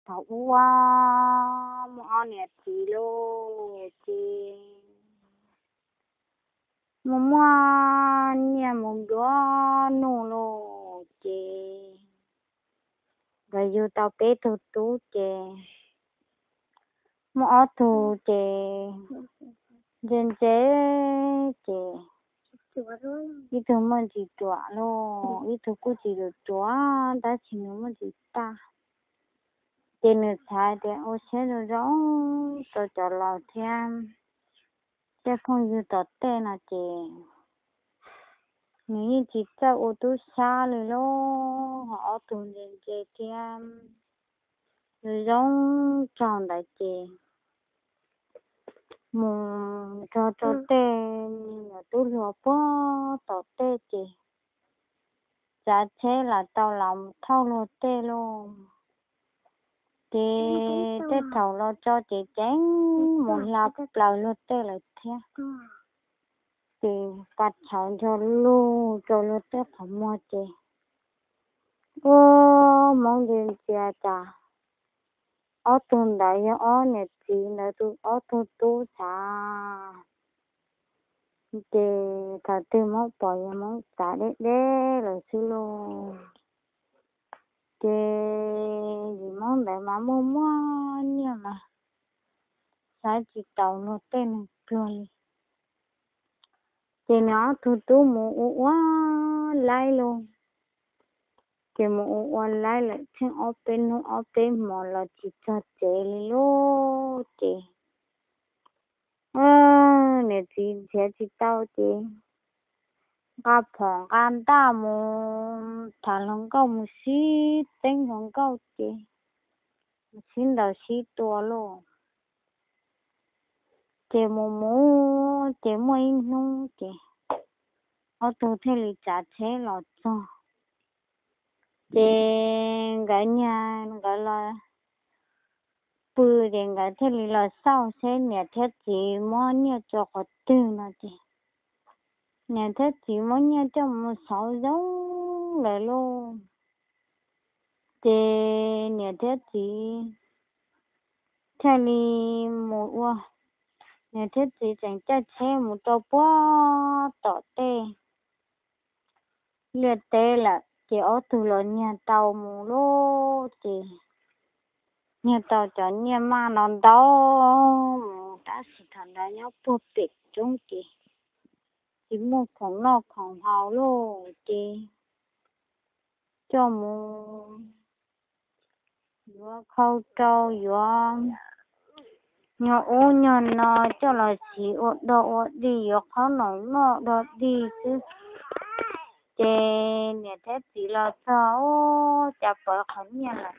Thaum ub muaj ob niam txiv lauj, ces muaj muaj nyiaj mus nplua nuj lauj, ces nkawd yug tau peb tug tub ces muaj ob tug ces ntse ntse, ces ib tug muaj ntsis ruam lauj, ib tug kuj tsis ruam ruam tab sis nws muaj ntsis tag. Ces nws xav tias ua siab zoo zoo rau cov laus thiab tej phooj ywg tom tej no ces nws yeej tsis txawj ua tub sab li lauj, ho ob tug ntse ntse thiab zoo zoo tsaug ntawd ces mus nrog rau tej me nyuam tub hluas puag tom tej ces tsav tsheb los tau los thauj luag tej lauj. Ces tej thaum los tso ces ceev mus hla plaws luag tej lawm thiab. Ces paj tshauv nrog lug rau luag tej qhov muag ces ua Hmoob ntsia ntsia cas ob tug ntawd yog ob niam txiv ntawd tus ob tug tub xav. Ces thaum twg Hmoob pom yog Hmoob txav deb deb lawm xwb lauj. Ces yim Hmoob ntawd mas muaj muaj nyiaj mas saib tsis taus luag tej neeg pluag li. Ces nws ob tug tub mus ua ua laib lauj. Ces mus ua ua laib lawm tsheej ob peb hnub ob peb hmo los tsis txog tsev li lauj. Ces niam txiv nrhiav tsis tau ces nqa phom nqa ntaj mus tham hluas nkauj mus sib txeeb hluas nkauj ces mus sib ntaus sib tua lauj. Ces mus mus ces muaj ib hnub ces ob tug thiaj li tsav tsheb los txog. Ces nkawd niag nkawd los pw ces nkawd thiaj li los xauj seb niam thiab txiv muab nyiaj rau qhov twg no ces niam thiab txiv muab nyiaj coj mus xauv zoo lawm lauj. Ces niam thiab txiv thiaj li mus ua, niam thiab txiv tseem caij tsheb mus rau puag tom tej liaj teb lawm ces ob tug los nyiag tau mus lauj. Ces nyiag tau cov nyiaj maj no ntau mus tab sis thaum ntawd nyob puag pem roob ces tsis muaj khoom noj khoom haus lauj. Ces coj mus yuav khau rau, yuav nyuag ub nyuag no coj los siv ua dog ua dig, yuav qhob noom noj dog dig xwb. Ces niam thiab txiv los txog ub cas pawv qhov nyiaj lawm.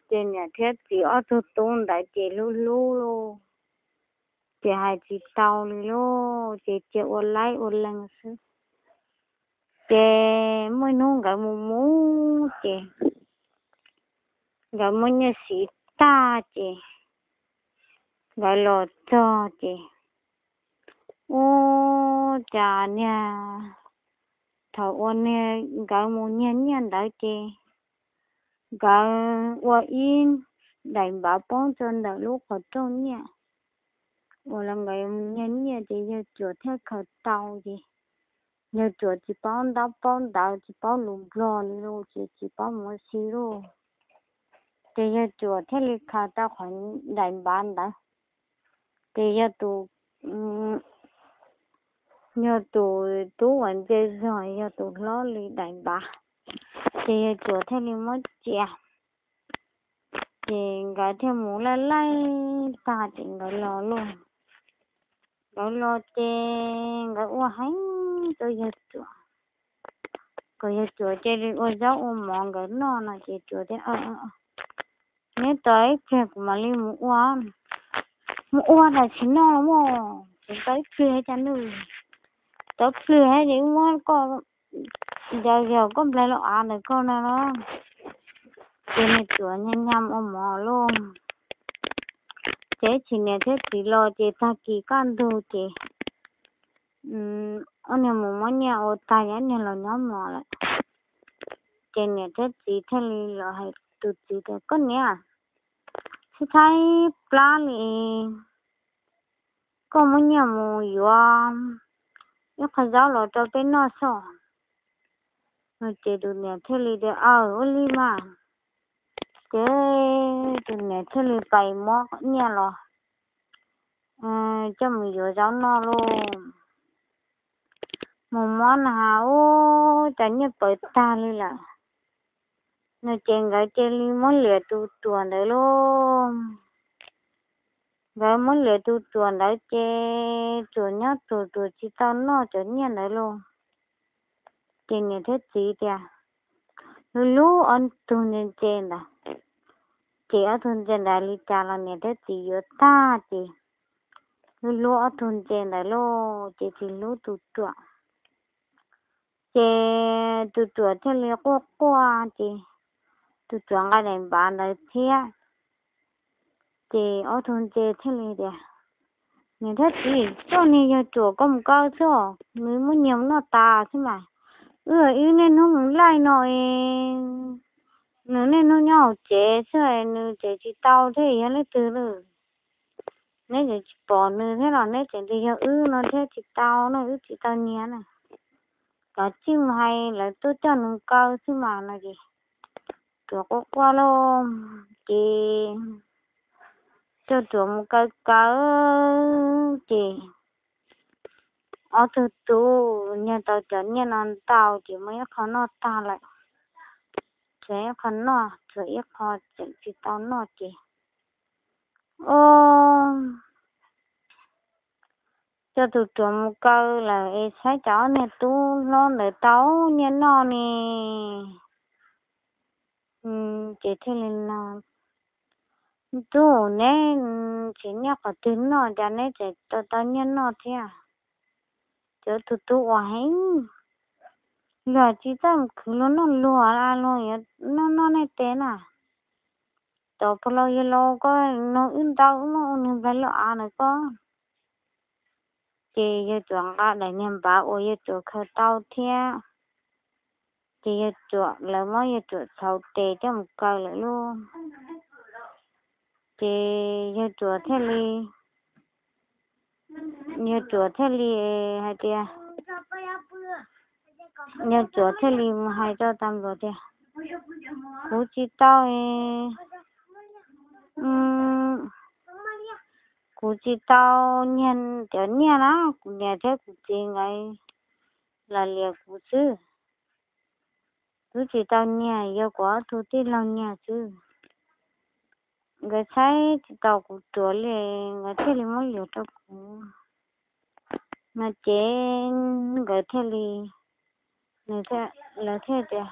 Ces niam thiab txiv ob tug tub ntawd ces hlub hlub lauj, ces hais tsis tau li lauj, ces cia ua laib ua leeg xwb. Ces muaj ib hnub nkawd mus mus ces nkawd muab nyiaj siv tag ces nkawd los txog ces ub cas niag, thaum uas niag nkawd mus nyiag nyiaj ntawd ces nkawd ua ib daim npav poob rau ntawm lub qhov rooj nyiaj uas los nkawd mus nyiag nyiaj ces yawg Cuam thiaj khaws tau ces yawg Cuam tsis paub ntaub paub ntawv tsis paub lus Nplog li lauj, ces tsis paub mus ua si lauj. Ces yawg Cuam thiaj li khaws tau qhov daim npav ntawd. Ces yog tus, yog tus tub uas ntse zog yog tus hlob li daim npav. Ces yawg Cuam thiaj li muab cia. Ces nkawd thiaj mus laij laij tag ces nkawd los lauj. Nkawd los ces nkawd ua heev rau yawg Cuam, kom yawg Cuam cia li ua zaub ua mov nkawd noj no ces Cuam tias, neb tos ib pliag kuv mam li mus ua, mus ua tam sim no los mas, kuv tos ib pliag cas nws, tos ib pliag ces wb muab koj ncaws zog koj nplaig los av ntawm koj no los. Ces niag Cuam nyag nyag ua mov lauj. Ces ib chim niam thiab txiv los ces tag kis kaj ntug ces ob niag mus muab nyiaj ua tag ces ob niag los nyob mos lawm. Ces niam thiab txiv thiaj li los hais tus txiv tias, Koj niam, sib thaib plab li, koj muab nyiaj mus yuav ib qho zaub los rau peb noj xwb. No ces tus niam thiaj li tias, Aw, ua li mas. Ces tus niam thiaj li pais muab nyiaj los coj mus yuav zaub noj lauj. Mus muab na has, ub, cas nyiaj pawv tag li lawm. No ces nkawd cia li muab liam tus ruam ntawd lauj. Nkawd muab liam tus ruam ntawd ces ruam nyob ruam, ruam tsis tau noj cov nyiaj ntawd lauj. Ces niam thiab txiv tias, Hlub hlub ob tug ntse ntse ntawd. Ces ob tug ntse ntawd li cas los niam thiab txiv yuav tag ces hlub hlub ob tug ntse ntawd lauj, ces tsis hlub tus ruam. Ces tus ruam thiaj li quaj quaj ces tus ruam nqa daim npav ntawd thiab. Ces ob tug ntse thiaj li tias, Niam thiab txiv, txoj niag yawg ruam koj mus kaw xwb, nws muab nyiag mus noj tas xwb mas. Wb wb niaj hnub mus laij no es nws niaj hnub nyob hauv tsev xwb, nws tseem tsis tau thiab yog leej twg lawm. Neb tseem tsis pom nws thiab los neb tseem tias yog wb no thiab, tsis tau no, wb tsis tau nyiag na. Kav tsij mus hais lawv tuaj coj nws mus kaw xwb mas no ces ruam quaj quaj lauj. Ces coj ruam mus kaw kaw ces ob tug tub nyiag tau cov nyiaj no ntau ces muaj ib qho noj tag lawm, tshuav ib qho noj, tshuav ib qho tseem tsis tau noj ces, o, coj tus ruam mus kaw lawm es saib cas ob niag tub hlob ntawd tau nyiaj noj ne. Ces thiaj li no, Tub, neb tsis nyiaj qhov twg noj cas neb tseem tau tau nyiaj noj thiab? Cov tus tub uas heev, luag tsis txawj mus khwv luag noj luag, luag yuav noj noj nej tes na. Cov pog laus yawg laus ko nug wb ntau, wb muab ua nws nplaig loj av ntawd ko. Ces yawg Ruam nqa daim niag npav uas yawg Ruam khaws tau thiab. Ces yawg Ruam, lawv muab yawg Ruam txhauv tes coj mus kaw lawm lauj. Ces yawg Ruam thiaj li, yawg Ruam thiaj li hais tias, yawg Ruam thiaj li mus hais rau tas npluas tias, Kuv tsis tau, kuv tsis tau nyiag cov nyiaj na, kuv niam thiab kuv txiv nkawd los liam kuv xwb. Kuv tsis tau nyiag, yog kuv ob tug tij laug nyiag xwb. Nkawd saib tsis taus kuv Ruam li, nkawd thiaj li muab liam rau kuv. No ces nkawd thiaj li, lawv thiaj tias,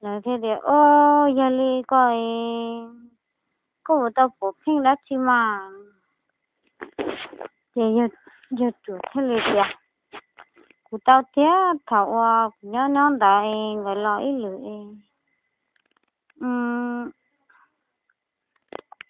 lawv thiaj tias, O, yog li ko, koj puas tau pov pheej dab tsi mas? Ces yawg Ruam thiaj li tias, Kuv tau tiag, thaum uas kuv nyob nyob ntawd es nkawd los ib lwm es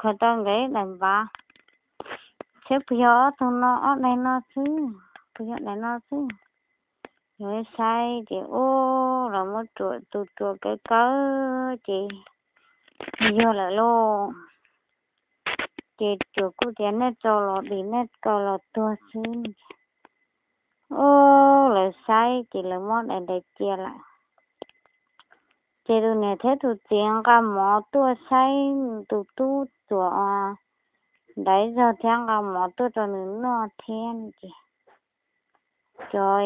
khaws tau nkawd ib daim npav, thiab puas yog ob tug no, ob daim no xwb, puas yog daim no xwb. Yog saib ces ub, lawv muab Ruam, tus Ruam kaw kaw ces yog lawm lauj. Ces Ruam kuj tias, Nej tso los dim, nej kaw los tuag xwb. Ub, lawv saib ces lawv muab daim ntawd cia lawm. Ces tus niam thiab tus txiv nqa mov tuaj saib tus tub Ruam ntawd zog thiab nqa mov tuaj rau nws noj thiab ces cov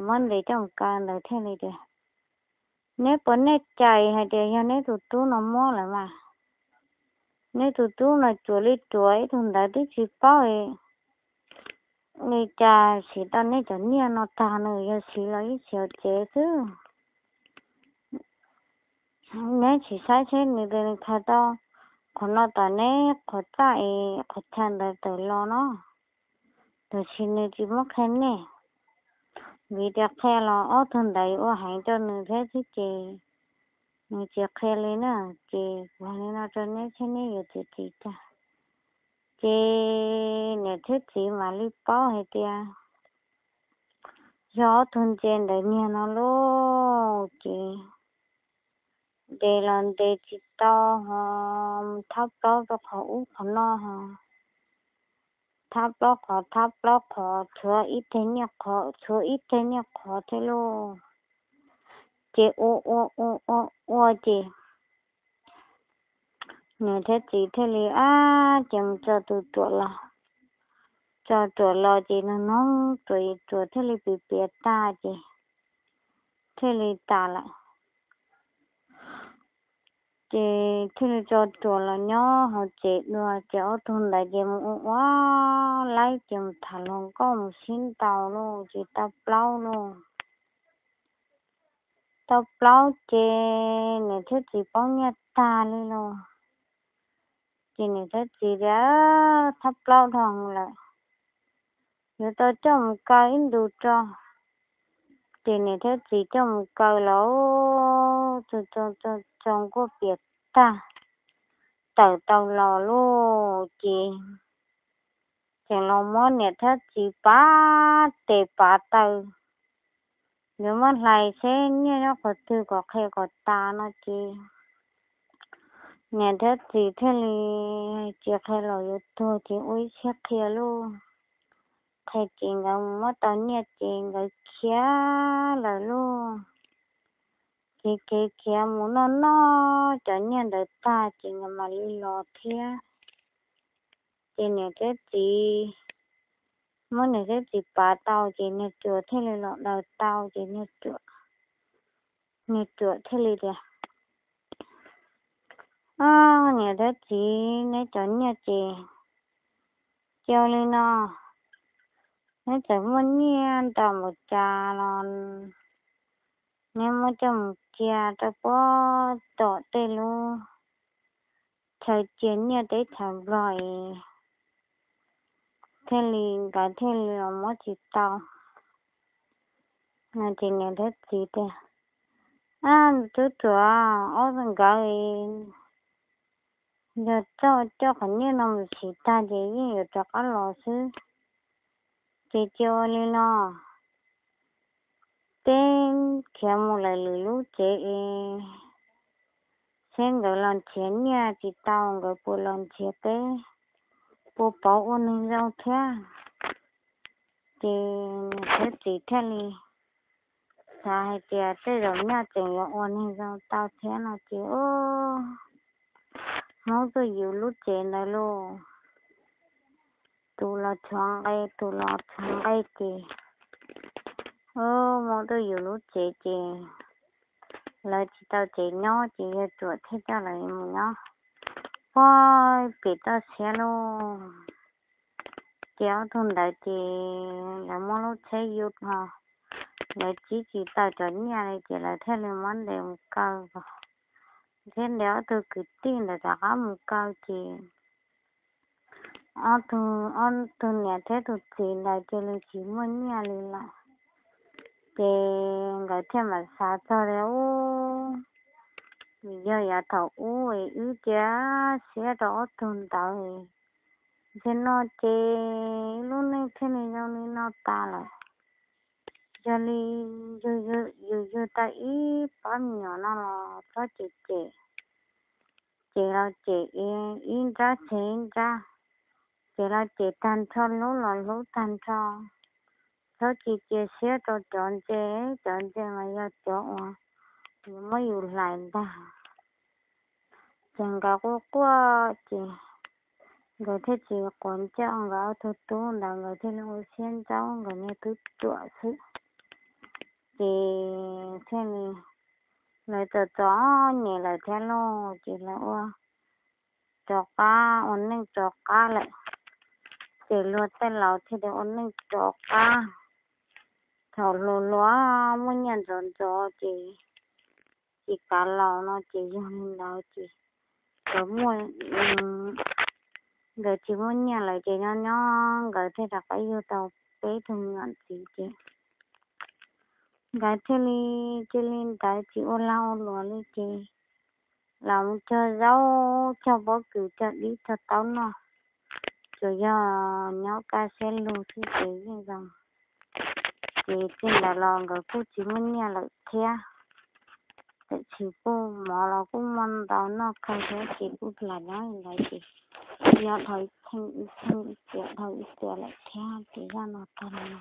muab ntes coj mus kaw ntawd thiaj li tias, Neb puas nej cais hais tias yog neb tus tub no muab lawm mas? Neb tus tub no cuam li cuam, ib tug ntawd twb tsis paub li cas siv tau neb cov nyiaj no tag, nws yog siv los ib siv hauv tsev xwb. Neb tsis saib seb nws, nws khaws tau qhov no tom neb qhov txaj es qhov chaw ntawd tawm los no, tab sis nws tsis muab qhia nej. Vim tias qhia los ob tug ntawd ua heev rau nws thiab xwb ces nws tsis qhia li na. Ces kuv hais li no rau neb seb neb yuav txiav txim cas. Ces niam thiab txiv mam li paub hais tias yog ob tug ntse ntawd nyiag no lauj. Ces ntes los ntes tsis tau ho, thab plaub rau qhov ub qhov no ho, thab plaub qhov, thab plaub qhov, tshuav ib teg nyiaj qhov, tshuav ib teg nyiaj qhov thiab lauj. Ces ua ua ua ua ua ces niam thiab txiv thiaj li ab ces mus tso tus ruam los, tso ruam los ces nug noog ruam, ruam thiaj li piav piav tag ces thiaj li tas lawm. Ces thiaj li tso ruam los nyob hauv tsev dua ces ob tug ntawd ces mus ua ua laib ces mus tham hluas nkauj mus sib ntaus lauj ces tau plaub lauj. Tau plaub ces niam thiab txiv poob nyiaj tag li lauj. Ces niam thiab txiv tias thab plaub dhau lawm, yuav tau coj mus kaw ib ntus tso. Ces niam thiab txiv coj mus kaw los txo nkuaj piam tag, tawm tau los lauj ces tseem los muab niam thiab txiv pav tes pav taw, yuav muab hlais seb nyiaj nyob qhov twg kom qhia kom tas no ces niam thiab txiv thiaj li tsis qhia los yuav tuag ces ua ib siab qhia lauj. Qhia ces nkawd mus muab tau nyiaj ces nkawd khiav lawm lauj. Ces khiav khiav mus noj noj cov nyiaj ntawd tag ces nkawd mam li los thiab. Ces niam thiab txiv, muab niam thiab txiv pav tau ces niag ruam thiaj li los daws tau ces niag ruam thiaj li tias, Niam thiab txiv, neb cov nyiaj ces cia li no, neb txawm muaj nyiaj ntau npaum cas los neb muab coj mus cia rau puag tom tej lub chaw cia nyiaj teb chaws Nplog es thiaj li nkawd thiaj li los muab tsis tau no. Ces niam thiab txiv tias, Ab, tub ruam, ob nkawd yog txoj coj qhov nyiaj no mus siv tag ces yeej yuav rov qab los xwb. Ces cia ua li no, peb khiav mus lawm lwm lub tsev es seb nkawd los nrhiav nyiaj tsis tau nkawd puas los nrhiav peb, puas pauv ua neeg zoo thiab. Ces niam thiab txiv thiaj li xav hais tias tej zaum nyaj tseem yuav ua neeg zoo tau thiab no ces Hmoob tuaj yus lub tsev ntawd lauj, tus los tshuav nqe, tus los tshuav nqe ces Hmoob tuaj yus lub tsev ces lawv tsis tau tsev nyob ces yawg ruam thiaj coj lawv mus nyob puag pem toj siab lauj. Ces ob tug ntawd ces lawv muab lub tsheb yus ho, lawv tsib tsis tau cov nyiaj li ces lawv thiaj li muab ntes mus kaw, thiab ntes ob tug kwv tij ntawd rov qab mus kaw ces ob tug, ob tug niam thiab tus txiv ntawd cia li tsis muaj nyiaj li lawm. Ces nkawd thiaj mam xav txog tias, Ub, yog yav thaum ub es wb cia siab rau ob tug ntawd, ces no ces lub neej thiaj li zoo li no tas lawm. Yog li yus yug tau ib pab me nyuam no los txhob cem cem, cem los cem ib nrab tseg ib nrab, cem los cem tag nrho, hlub los hlub tag nrho. Txhob cia siab rau cov ntse, cov ntse mas yog cov uas yuav muab yus hlais ntag. Ces nkawd quaj quaj ces nkawd thiaj tsis quav ntsej nkawd ob tug tub ntawd, nkawd thiaj li ua siab ntsaub nkawd niag tub ruam xwb. Ces thiaj li lawv txom txom nyem lawm thiab lauj, ces lawv ua rov qab ua neej rov qab lawm. Ces luag tej laus thiaj li ua neej rov qab. Thaum hluas hluas muaj nyiaj ntxov ntxov ces tsis kav laus no ces yog li ntawd ces nkawd muaj, nkawd tsis muaj nyiaj lawm ces nyob nyob nkawd thiaj rov qab yug tau peb tug me nyuam ntxiv ces nkawd thiaj li cia li ntawd tsis ua lag ua luam li ces los mus cog zaub, cog pob kws, cog dib, cog taub noj. Tsuas yog nyob kaj siab lug xwb ces yeej zoo. Ces txij ntawd los nkawd kuj tsis muaj nyiaj lawm thiab. Txawm tsis kuj mov los kuj muaj ntau noj kawg thiab ces kuj hlais nyob li ntawd ces yog dhau ib txheej ib txheej ib tiam dhau ib tiam lawm thiab ces zaj no tag li no.